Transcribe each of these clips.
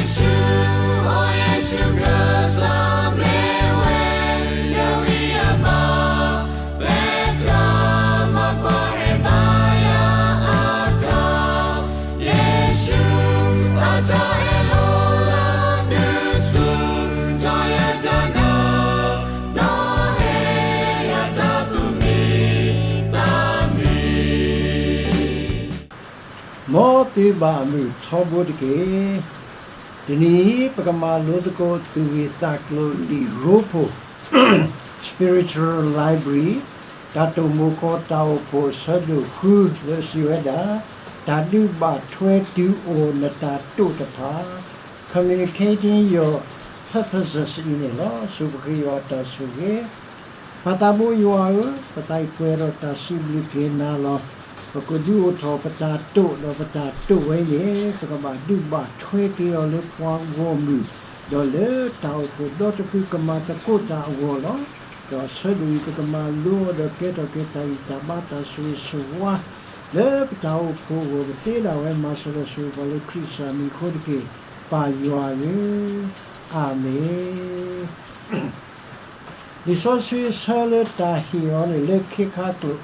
ယ့ၣ်ၡူးဧၢ, ယ့ၣ်ၡူး ကစၢ်မ့ၢ်ဝဲ ယဂံၢ်ယဘါ, ပျဲတၢ်မၤကွၢ်ဟဲဘါယၤအခါ, ယ့ၣ်ၡူး အတၢ်အဲၣ်လီၤလၢဒုးဆူၣ်ထီၣ်ယတၢ်နာ်, နီၣ်ဟ့ၣ်ယၤတၢ်သူၣ်မံသးမံ. မ်သုဘၣ်မုာ်ထီဘိတက့ၢ်. တနံၤအံၤ ပကမၤလိသကိးသူၣ်ဂ့ၢ်သးကျိၤလံာ်ရိဖှိၣ် Spiritual Library တၢ်တိာ်မိၤဃီတၢ်အိၣ်ဖှိၣ်အဆၢဒိၣ်ဃု လၢစံးဝဲဒၣ် တၢ်ဒုးဘၣ်ထွဲတုၤအိၣ်နတၢ်တိာ်တဖၣ် Communicating Your Purposes အံၤန့ၣ်လီၤ. စူးပဃ့ယွၤတၢ်ဆိၣ်ဂ့ၤ ပၢ်သးဘိယွၤဧၢ, ပသးအံၤပှဲၤဒီးတၢ်စံးဘျုးက့ၤနၤလီၤ. ပကဒုးအိၣ်ထီၣ်ပတၢ်တိာ်ဒီးပတၢ်တိာ်ဝဲအံၤန့ၣ် ပကဘၣ်ဒုးဘၣ်ထွဲက့ၤအီၤလၢပှၤဂီၢ်မုၢ်, ဒီးလၢတၢ်အိၣ်ဖှိၣ်ဒီတဖုကမၤသကိးတၢ်အဂီၢ်လီၤ. ဒီးအဆၢဒိၣ်အံၤ ပကမၤလိအီၤဒီးကဲထီၣ်က့ၤတၢ်ဂံၢ်တၢ်ဘါတၢ်ဆိၣ်ဂ့ၤဆိၣ်ဝါ လၢပတၢ်အိၣ်ဖှိၣ်အဂီၢ် ပသ့ဒၣ်ဝဲမၤစၢၤဒီးဆိၣ်ဂ့ၤပှၤလၢခရံာ်ကစၢ်မံၤအဃိတက့ၢ်, ပၢ်ယွၤဧၢ, အၤမ့ၣ်. လံာ်စီဆှံအဆၢလၢတၢ်ဟ့ၣ်အီၤန့ၣ် လၢခ့ခါကျိာ်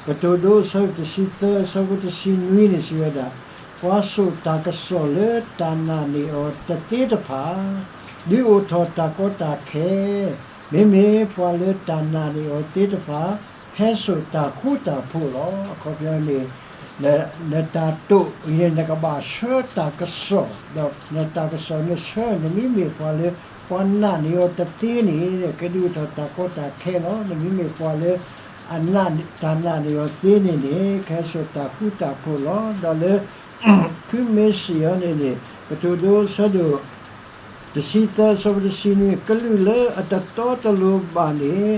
ကတိၤဒိအဆၢဒိၣ်တဆံသၢ အဆၢဖိတဆံနွံန့ၣ် စံးဝဲဒၣ်, ပှၤစိာ်တၢ်ကစီၣ်လၢတၢ်နာ်န့ၢ်အီၤတသ့တဖၣ် ဒုးအိၣ်ထီၣ်တၢ်ကီတၢ်ခဲ, မ့မ့ၢ်ပှၤလၢတၢ်နာ်န့ၢ်အီၤသ့တဖၣ် ဟဲစိာ်တၢ်ဃူတၢ်ဖိးလီၤ. အခီပညီန့ၣ် နတၢ်တိာ်အံၤန့ၣ် နကဘၣ်ဆှၢတၢ်ကစီၣ်, ဒီးနတၢ်ကစီၣ်နဆှၢ နမ့မ့ၢ်ပှၤလၢ ပှၤနာ်န့ၢ်အီၤတသ့န့ၣ် ကဒုးအိၣ်ထီၣ်တၢ်ကီတၢ်ခဲလီၤ. နမ့မ့ၢ်ပှၤလၢ အနာ် တၢ်နာ်န့ၢ်အီၤသ့န့ၣ်န့ၣ် ကဟဲစိာ်တၢ်ဃူတၢ်ဖိးလီၤ. ဒီးလၢ ဖုမ့ၢ်စံးအီၤန့ၣ်န့ၣ် ကတိၤဒိအဆၢဒိၣ် တဆံသၢ အဆၢဖိတဆံနွံ, ကလုာ်လၢအတတီတလိၤဘၣ်န့ၣ်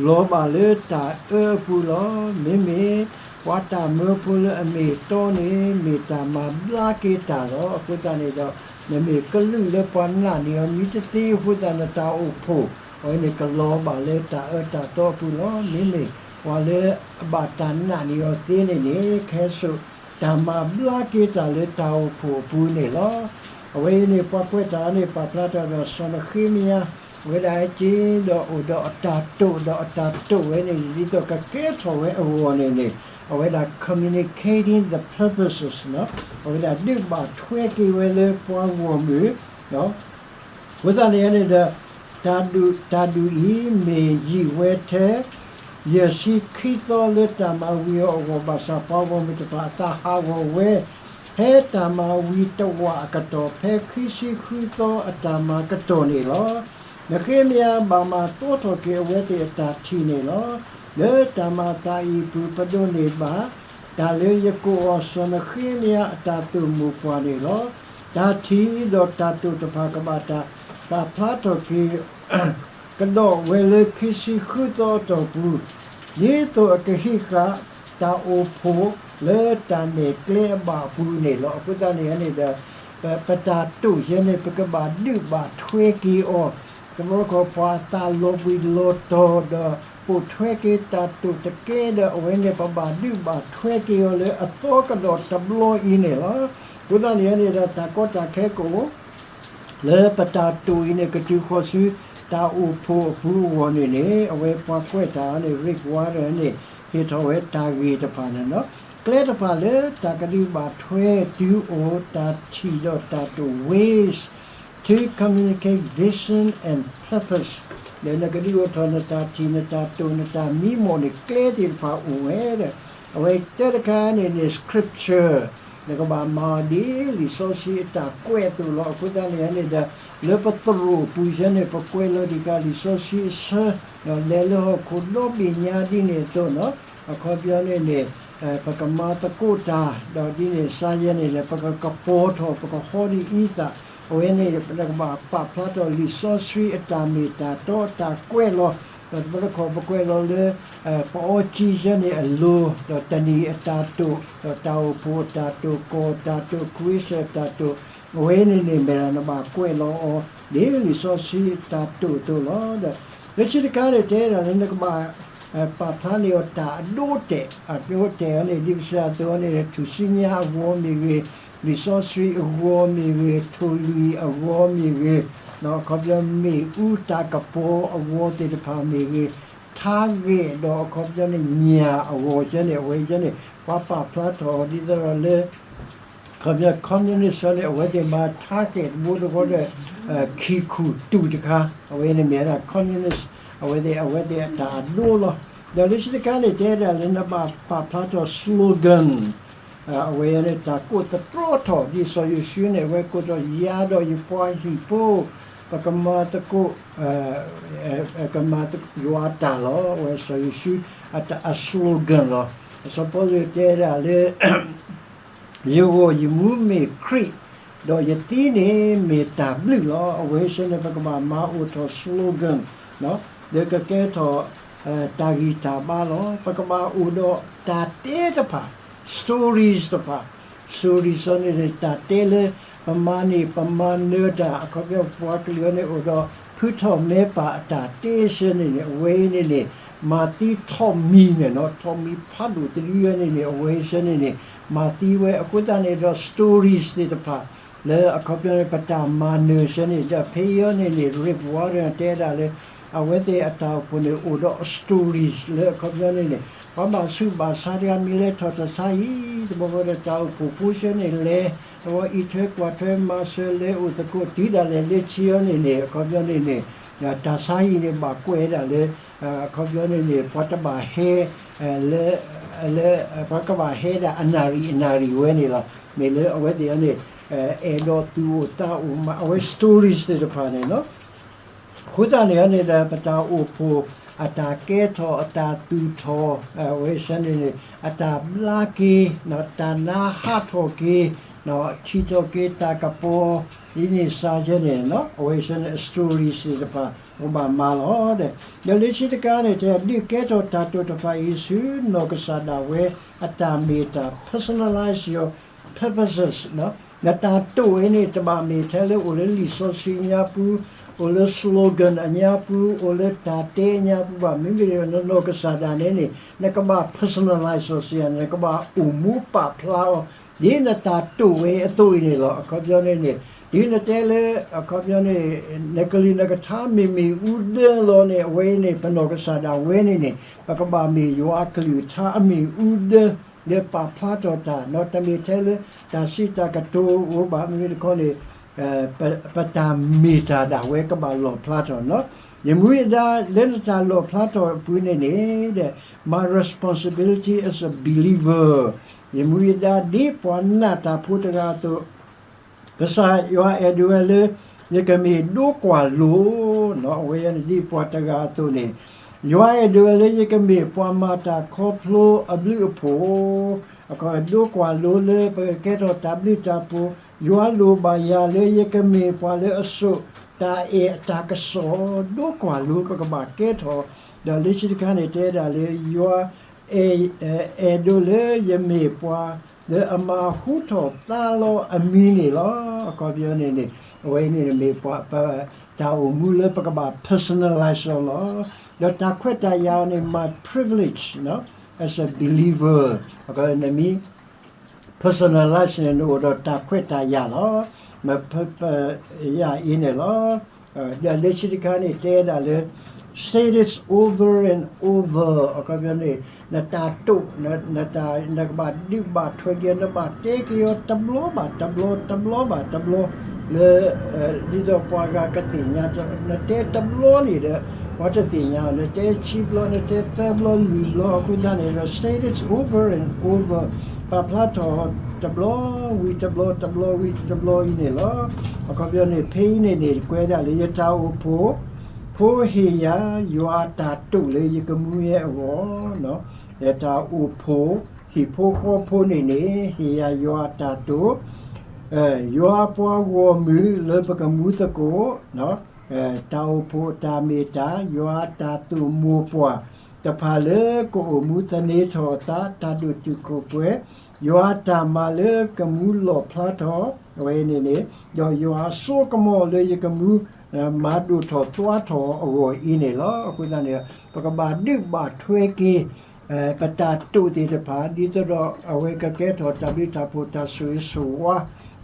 လီၤဘၣ်လၢတၢ်အၢအပူၤလီၤ. မ့မ့ၢ်ပှၤတၢ်မၢဖိလၢအမ့ၢ်အတီန့ၣ် မ့ၢ်တၢ်မၤဘျါက့ၤတၢ်လီၤ. အဃိသတးန့ၣ်ဒီး နမ့ၢ်ကလုာ်လၢပှၤနာ်န့ၢ်အီၤမ့ၢ်တသ့အဃိသတး နတၢ်အိၣ်ဖှိၣ် အဝဲန့ၣ် ကလီၤဘၣ်လၢတၢ်အၢတၢ်သီအပူၤလီၤ. မ့မ့ၢ်ပှၤလၢအဘၣ်တၢ်နာ်န့ၢ်အီၤသ့န့ၣ်န့ၣ် ကဟဲစိာ်တၢ်မၤဘျါက့ၤတၢ်လၢတၢ်အိၣ်ဖှိၣ်အပူၤန့ၣ်လီၤ. အဝဲအံၤန့ၣ် ပှၤကွဲးတၢ်န့ၣ် ပာ်ဖျါထီၣ်ဒီးစီၤနဃ့မယၤ, အဝဲဒၣ်ဟဲက့ၤဒီးအိၣ်ဒီးအတၢ်တိာ် ဒီးအတၢ်တိာ်ဝဲန့ၣ် ဒ်သိးကကဲထီၣ်ဝဲအဂီၢ်န့ၣ်န့ၣ် အဝဲဒၣ် communicating the purposes အဝဲဒၣ်ဒုးဘၣ်ထွဲက့ၤဝဲလၢပှၤဂီၢ်မုၢ် အဃိသတးန့ၣ်န့ၣ်ဒီး တၢ်ဒုး တၢ်ဒုးအံၤမ့ၢ်ယံာ်ဝဲထဲ ယဲၢ်ဆံခံသီလၢတၢ်မၤဝံၤအီၤအဂီၢ် ဘၣ်ဆၣ်ပှၤဂီၢ်မုၢ်တဖၣ်အသးဟးဂီၤဝဲ ဖဲတၢ်မၤဝံၤတဝာ်အကတီၢ် ဖဲခံဆံဃုသီအတၢ်မၤကတီၢ်န့ၣ်လီၤ. နဃ့မယၤဘၣ်မၤသီထီၣ်က့ၤအဝဲသ့ၣ်အတၢ်ထံၣ်န့ၣ်လီၤ. လၢတၢ်မၤအသးအံၤအပူၤ ပဒိးန့ၢ်ဘၣ် တၢ်လၢယကိးအီၤစီၤနဃ့မယၤအတၢ်သိၣ်မိၢ်ပှၢ်န့ၣ်လီၤ. တၢ်ထံၣ်ဒီးတၢ်တိာ်တဖၣ်ကဘၣ်တၢ်ပာ်ဖျါထီၣ်က့ၤ ကဒီးဝဲလၢခံဆံဃုသီအတီၢ်ပူၤ ဒ်သိးအကဟံးဃာ်တၢ်အိၣ်ဖှိၣ်လၢတၢ်နဲၣ်ကျဲအဘၣ်အပူၤန့ၣ်လီၤ. အဃိသတးန့ၣ်န့ၣ်ဒီး ပ ပတၢ်တိာ်ယဲန့ၣ် ပကဘၣ်ဒုးဘၣ်ထွဲက့ၤအီၤ တဘျီတခီၣ်ပှၤအသးလီၤဘှံးလီၤတီၤဒီး ပိာ်ထွဲက့ၤတၢ်တိာ်တကဲဒီး အဝဲန့ၣ် ပဘၣ်ဒုးဘၣ်ထွဲက့ၤအီၤလၢအသီကဒီးတဘျီအံၤန့ၣ်လီၤ. အဃိသတးန့ၣ်န့ၣ်ဒီး တၢ်ကီတၢ်ခဲကအိၣ် လၢပတၢ်တိာ်အံၤန့ၣ် ကတုၤဃီၤဆူတၢ်အိၣ်ဖှိၣ်အပူၤအဂီၢ်န့ၣ်န့ၣ် အဝဲပှၤကွဲးတၢ်န့ၣ် Rick Warren န့ၣ် ဟ့ၣ်ထီၣ်ဝဲတၢ်ဂ့ၢ်တဖၣ်န့ၣ်လီၤ. ကျဲတဖၣ်လၢတၢ်ကဒုးဘၣ်ထွဲတုၤအိၣ်တၢ်ထံၣ်ဒီးတၢ်တိာ် ways to communicate vision and purpose လၢနကဒုးအိၣ်ထီၣ်နတၢ်ထံၣ် နတၢ်တိာ် နတၢ်မံမီၢ်န့ၣ် ကျဲသ့ၣ်တဖၣ်အိၣ်ဝဲဒီး အဝဲတဲတခါန့ၣ်န့ၣ် scripture နကဘၣ်မၤအီၤဒ်လံာ်စီဆှံအတၢ်ကွဲးအသိးလီၤ. အဃိသတးန့ၣ်န့ၣ်ဒီး လၢပသရိာ်အပူၤယဲန့ၣ် ပကွဲးလီၤဒံးကလံာ်စီဆှံအဆၢ ဒီးလဲၤလၢဟီၣ်ခိၣ်ဒီဘ့ၣ်ညါဒ်န့ၣ်အသိးန့ၣ် အခီပညီန့ၣ်န့ၣ် ပကမၤသကိးတၢ် ဒီးဒ်န့ၣ်စါယဲန့ၣ်န့ၣ် ပကကပီၤထီၣ် ပကဟီဒ်အံသၣ် အဝဲန့ၣ် ပကဘၣ်ပာ်ဖျါထီၣ်လံာ်စီဆှံအတၢ်မ့ၢ်တၢ်တီအတၢ်ကွဲးလီၤ ဒီးတဘျီတခီၣ်ပကွဲးလီၤလၢ ပအီစံယဲန့ၣ်အလိၤ ဒီးတနံၤအတၢ်တိာ် ဒီးတၢ်အိၣ်ဖှိၣ်အတၢ်တိာ် ကီၢ်အတၢ်တိာ် ခဝ့ၡၢၣ်အတၢ်တိာ် အဝဲန့ၣ်န့ၣ်မ့ၢ်ဒၣ်နဘၣ်ကွဲးလီၤအီၤ ဒ်လံာ်စီဆှံအတၢ်တိာ်အသိးလီၤ. ဒီးလၢခံတခါန့ၣ် တဲဒၣ်လၢနကဘၣ် ပာ်ဖျါန့ၢ်အီၤတၢ်အဒိအတဲာ် အဒိအတဲာ်အီၤန့ၣ် ဒ်ပစံးအသိးန့ၣ် ထူၣ်စုညါအဂီၢ်မ့ၢ်ဂ့ၤ လံာ်စီဆှံအဂီၢ်မ့ၢ်ဂ့ၤ, ထိၣ်လွံၢ်အဂီၢ်မ့ၢ်ဂ့ၤ, အခီပညီမ့ၣ်အူတၢ်ကပီၤအဂီၢ်သ့ၣ်တဖၣ်မ့ၢ်ဂ့ၤ, ထါဂဲာ်ဒီးအခီပညီန့ၣ် ညၣ်အဂီၢ်ဆၢန့ၣ် အဝဲဆၢန့ၣ် ပှၤပာ်ဖျါထီၣ်ဒ်သိးဒီးလၢ ခီပညီ communist ဆၢန့ၣ် အဝဲသ့ၣ်မၤထါဂဲာ်တဘိတဃီဒီး ခံခူၣ်တူၢ်တခါ, အဝဲန့ၣ်မ့ၢ်ဝဲဒၣ် communist အဝဲသ့ၣ် အဝဲသ့ၣ်အတၢ်အဒိလီၤ. ဒီးလၢခံတခါန့ၣ် တဲဒၣ်လၢနဘၣ်ပာ်ဖျါထီၣ် slogan အဝဲန့ၣ် တၢ်ကိးသတြီထီၣ် ဒ်စီၤယိၤၡူန့ၣ် အဝဲကိးထီၣ် ယၤဒီးယပှၤဟံၣ်ဖိ ပကမၤသကိး ကမၤယွၤအတၢ်လီၤ. အဝဲစီၤယိၤၡူအတၢ်အ slogan လီၤ. စီၤပီလူးတဲဒၣ်လၢ ယဂီၢ်ယမူမ့ၢ်ခရံာ်, ဒီးယသံန့ၣ်မ့ၢ်တၢ်ဘျုးလီၤ. အဝဲဆၢန့ၣ် ပကဘၣ်မၤအိၣ်ထီၣ် slogan လၢကကဲထီၣ် တၢ်ဂံၢ်တၢ်ဘါလီၤ. ပကဘၣ်အိၣ်ဒီးတၢ်တဲတဖၣ် stories တဖၣ်, stories န့ၣ်န့ၣ် တၢ်တဲလၢ ပမၤန့ၢ်ပမၤနၢၤတၢ် အခီပညီပပှၤကလုာ်အံၤန့ၣ် အိၣ်ဒီးဖုထီၣ်မဲပၢ်အတၢ်တဲဆၢန့ၣ်န့ၣ် အဝဲအံၤန့ၣ်န့ၣ် မၤသံထီၣ်မံၤန့ၣ်နီၤ, ထီၣ်မံၤဖးဒိၣ်တဒုအံၤန့ၣ်န့ၣ် အဝဲဆၢန့ၣ်န့ၣ် မၤသံဝဲအဃိသတးန့ၣ်ဒီး stories သ့ၣ်တဖၣ် လၢအခီပညီန့ၣ် ပတၢ်မၤနၢၤဆၢန့ၣ် ဒီးဖဲအံၤအံၤန့ၣ်န့ၣ် Rick Warren တဲဒၣ်လၢ အဝဲသ့ၣ်အတၢ်အိၣ်ဖှိၣ်န့ၣ် အိၣ်ဒီး stories လၢအခီပညီန့ၣ်န့ၣ် ပှၤဘၣ်ဆူးဘၣ်ဆါတဂၤမ့ၢ်လဲၤထီၣ်တၢ်ဆါဟံၣ် တဘျီဘျီဒီးတၢ်အိၣ်ဖှိၣ်ဖိဆၢန့ၣ်လဲၤ အဝဲအံးထွဲကွၢ်ထွဲမၤစၢၤလဲၤအိၣ်သကိးတုၤဒၣ်လဲာ်လၢခံအံၤန့ၣ်န့ၣ် အခီပညီန့ၣ်န့ၣ် တၢ်ဆါဟံၣ်န့ၣ်ဘၣ်ကွဲးဒၣ်လၢ အခီပညီန့ၣ်န့ၣ် ပှၤတဘၣ်ဟဲ လၢ လၢ ပှၤကဘၣ်ဟဲဒၣ်အနၣ်ရံၣ်အနၣ်ရံၣ်ဝဲန့ၣ်လီၤ. မ့ၢ်လၢအဝဲသ့ၣ်အံၤန့ၣ် အဲၣ်ဒိးသူၣ်အိၣ်သးအိၣ်မး အဝဲ stories သ့ၣ်တဖၣ်န့ၣ်နီၤ အဃိသတးန့ၣ်န့ၣ်ဒီး ပတၢ်အိၣ်ဖှိၣ် အတၢ်ကဲထီၣ် အတၢ်သူၣ်ထီၣ် အဝဲဆၢန့ၣ်န့ၣ် အတၢ်ဘျါက့ၤ တၢ်နါဟးထီၣ်က့ၤ ထံၣ်ထီၣ်က့ၤတၢ်ကပီၤ ဒ်န့ၣ်စ့ၢ်ကီးန့ၣ် အဝဲဆၢန့ၣ် stories သ့ၣ်တဖၣ် ပကဘၣ်မၤလီၤဒီး ဒီးလၢခံတခါန့ၣ် တၢ်ဒုးကဲထီၣ်တၢ်တိာ်တဖၣ်အံၤဆူနီၢ်ကစၢ်ဒၣ်ဝဲ အတၢ်မ့ၢ်တၢ် personalize your purposes နတၢ်တိာ်ဝဲန့ၣ် တဘၣ်မ့ၢ်ထဲလၢအိၣ်လၢလံာ်စီဆှံညါပူၤ, အိၣ်လၢ slogan အညါပူၤ, အိၣ်လၢတၢ်တဲအညါပူၤဘၣ်. မ့မ့ၢ်နနီၢ်ကစၢ်ဒၣ်န့ၣ်န့ၣ် နကဘၣ် personalize စီဆှံ နကဘၣ်အိၣ်မူပာ်ဖျါအီၤ ဒ်နတၢ်တိာ်ဝဲအသိးအံၤန့ၣ်လီၤ. အခီပညီန့ၣ်န့ၣ် ဒ်နတဲလၢ အခီပညီန့ၣ် နကလုၢ်နကထါမ့ၢ်မ့ၣ်အူဒၢလီၤန့ၣ် အဝဲအံၤန့ၣ် ပနီၢ်ကစၢ်ဒၣ်ဝဲန့ၣ်န့ၣ် ပကဘၣ်မ့ၢ်ယွၤအကလုၢ်ကထါအမ့ၣ်အူဒၢ လၢပာ်ဖျါထီၣ်တၢ် ဒီးတမ့ၢ်ထဲလၢတၢ်စံးတၢ်ကတိၤအိၣ်ဘၣ် မ့မ့ၢ်တခီန့ၣ် ပတၢ်မ့ၢ်တၢ်ဒၣ်ဝဲကဘၣ်လီၣ်ဖျါထီၣ်နီၤ. ယမူယဒါလၢနတၢ်လီၣ်ဖျါထီၣ်အပူၤန့ၣ်န့ၣ် my responsibility as a believer ယမူယဒါဒ်ပှၤနာ်တၢ်ဖိတဂၤအသိး ကစၢ်ယွၤအဲၣ်ဒိးဝဲလၢ ယကမ့ၢ်ဒိကွၢ်လိနီၤ အဝဲန့ၣ်ဒ်ပှၤတဂၤအသိးန့ၣ် ယွၤအဲၣ်ဒိးဝဲလၢယကမ့ၢ်ပှၤမၤတၢ်ခီဖျိအဘျုးအဖှိၣ် အခီဒိကွၢ်လိလၢပကကဲထီၣ်တၢ်ဘျုးတၢ်ဖှိၣ် ယွၤလိၣ်ဘၣ်ယၤလၢယကမ့ၢ်ပှၤလၢအစိာ် တၢ်အဲၣ်အတၢ်ကစီၣ် ဒိကွၢ်လိပကဘၣ်ကဲထီၣ် ဒီးလၢခံတခါန့ၣ်တဲဒၣ်လၢယွၤ အဲၣ်ဒိးလၢယမ့ၢ်ပှၤ လၢအမၤဟူထီၣ်သါလီၤအမံၤန့ၣ်လီၤ. အခီပညီန့ၣ်န့ၣ် အဝဲန့ၣ်မ့ၢ်ပှၤ တၢ်အိၣ်မူလၢပကဘၣ် personalize အီၤလီၤ. ဒီးတၢ်ခွဲးတၢ်ယာ်အီၤန့ၣ် my privilege as a believer နမ့ၢ် personalize န့ၣ် နအိၣ်ဒီးတၢ်ခွဲးတၢ်ယာ်လီၤ. မ့ၢ် ယၤအံၤန့ၣ်လီၤ. ဒီးလၢခံတခါန့ၣ် တဲဒၣ်လၢ say this over and over အခီပညီန့ၣ် နတၢ်တိာ် နကဘၣ်ဒုးဘၣ်ထွဲက့ၤ နဘၣ်တဲက့ၤအီၤတဘျီဘၣ်တဘျီ တဘျီဘၣ်တဘျီ လၢ ဒ်သိးပှၤဂၤကသ့ၣ်ညါ နတဲတဘျီန့ၣ်ဒီး ပှၤတသ့ၣ်ညါအီၤ နတဲဆံဘျီ နတဲသၢဘျီလွံၢ်ဘျီ အဃိသတးန့ၣ်ဒီး say this over and over ပာ်ဖျါထီၣ်တဘျီဝံၤတဘျီ တဘျီဝံၤတဘျီအံၤန့ၣ်လီၤ. အခီပညီန့ၣ် ဖဲအံၤန့ၣ်န့ၣ် ကွဲးဒၣ်လၢယတၢ်အိၣ်ဖှိၣ် ဖိဟ့ၣ်ယၤ ယွၤအတၢ်တိာ်လၢယကမူယဲအဂီၢ် ယတၢ်အိၣ်ဖှိၣ် ဟံၣ်ဖိဃီဖိန့ၣ်န့ၣ် ဟ့ၣ်ယၤယွၤအတၢ်တိာ် ယွၤအပှၤဂီၢ်မုၢ်လၢပကမူသကိး တၢ်အိၣ်ဖှိၣ်အတၢ်မ့ၢ်တၢ် ယွၤအတၢ်သိၣ်မိၢ်ပှၢ် တဖၣ်လၢကအိၣ်မူသန့ၤထီၣ်အသး တၢ်ဒိၣ်တုာ်ခိၣ်ပှဲၤ ယွၤအတၢ်မၤလၢကမူလီၣ်ဖျါထီၣ် အဝဲန့ၣ်န့ၣ် ဒီးယွၤအစိကမီၤလၢယကမူ မၤဒိၣ်ထီၣ်သွါထီၣ်အဂီၢ်အံၤန့ၣ်လီၤ. အဃိသတးန့ၣ် ပကဘၣ်ဒုးဘၣ်ထွဲက့ၤ ပတၢ်တိာ်သ့ၣ်တဖၣ် ဒ်သိးဒီးအဝဲကကဲထီၣ်တၢ်ဘျုးတၢ်ဖှိၣ်တၢ်ဆိၣ်ဂ့ၤဆိၣ်ဝါ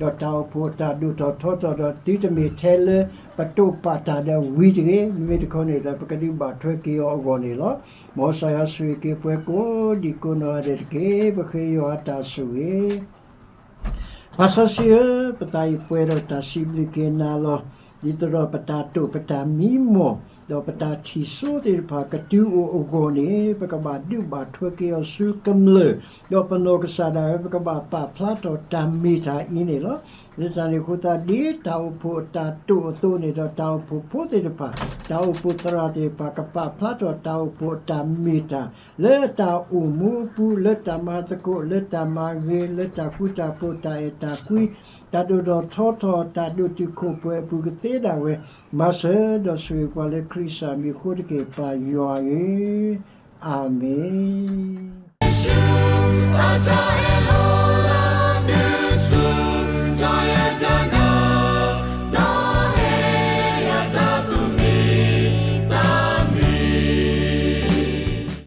ဒီးတၢ်အိၣ်ဖှိၣ်အတၢ်ဒိၣ်ထီၣ်ထီထီၣ်ဒီး တုၤတမ့ၢ်ထဲလၢပတိာ်ပာ်တၢ်ဒီးဝံၤတဂ့ၤ, မ့မ့ၢ်တခီန့ၣ်ဒီး ပကဒုးဘၣ်ထွဲက့ၤအီၤအဂီၢ်န့ၣ်လီၤ. မ်ကစၢ်ယွၤဆိၣ်ဂ့ၤက့ၤပှၤကိးဒံကိးနီၢ်ဂၤဒဲးတက့ၢ်. ပဃ့ယွၤအတၢ်ဆိၣ်ဂ့ၤ ပၢ်စီဆှံဧၢ, ပသးအံၤပှဲၤဒီးတၢ်စံးဘျုးက့ၤနၤလီၤ. ဒ်သိးဒီးပတၢ်တိာ်ပတၢ်မံမီၢ် ဒီးပတၢ်ထံၣ်စိသ့ၣ်တဖၣ်ကတုၤအိၣ်အဂီၢ်န့ၣ် ပကဘၣ်ဒုးဘၣ်ထွဲက့ၤအီၤဆူကမျၢၢ်, ဒီးပနီၢ်ကစၢ်ဒၣ်ဝဲ ပကဘၣ်ပာ်ဖျါထီၣ်တၢ်မ့ၢ်တၢ်အံၤန့ၣ်လီၤ. လၢတၢ်န့ၣ်အဃိသတး ဒ်တၢ်အိၣ်ဖှိၣ်အတၢ်တိာ်အသိးန့ၣ်ဒီး တၢ်အိၣ်ဖှိၣ်ဖိသ့ၣ်တဖၣ်, တၢ်အိၣ်ဖှိၣ်သရၣ်သ့ၣ်တဖၣ် ကပာ်ဖျါထီၣ်တၢ်အိၣ်ဖှိၣ်အတၢ်မ့ၢ်တၢ် လၢတၢ်အိၣ်မူအပူၤ, လၢတၢ်မၤသကိး, လၢတၢ်မၤဂ့ၤ, လၢတၢ်ဃူတၢ်ဖိး, တၢ်အဲၣ်တၢ်ကွံ, တၢ်ဒိၣ်ထီၣ်ထီထီၣ်, တၢ်ဒိၣ်တုာ်ခိၣ်ပှဲၤအပူၤကသ့ဒၣ်ဝဲ, မၤစၢၤဒီးဆိၣ်ဂ့ၤပှၤလၢခရံာ်အမံၤအဃိတက့ၢ် ပၢ်ယွၤဧၢ, အၤမ့ၣ်.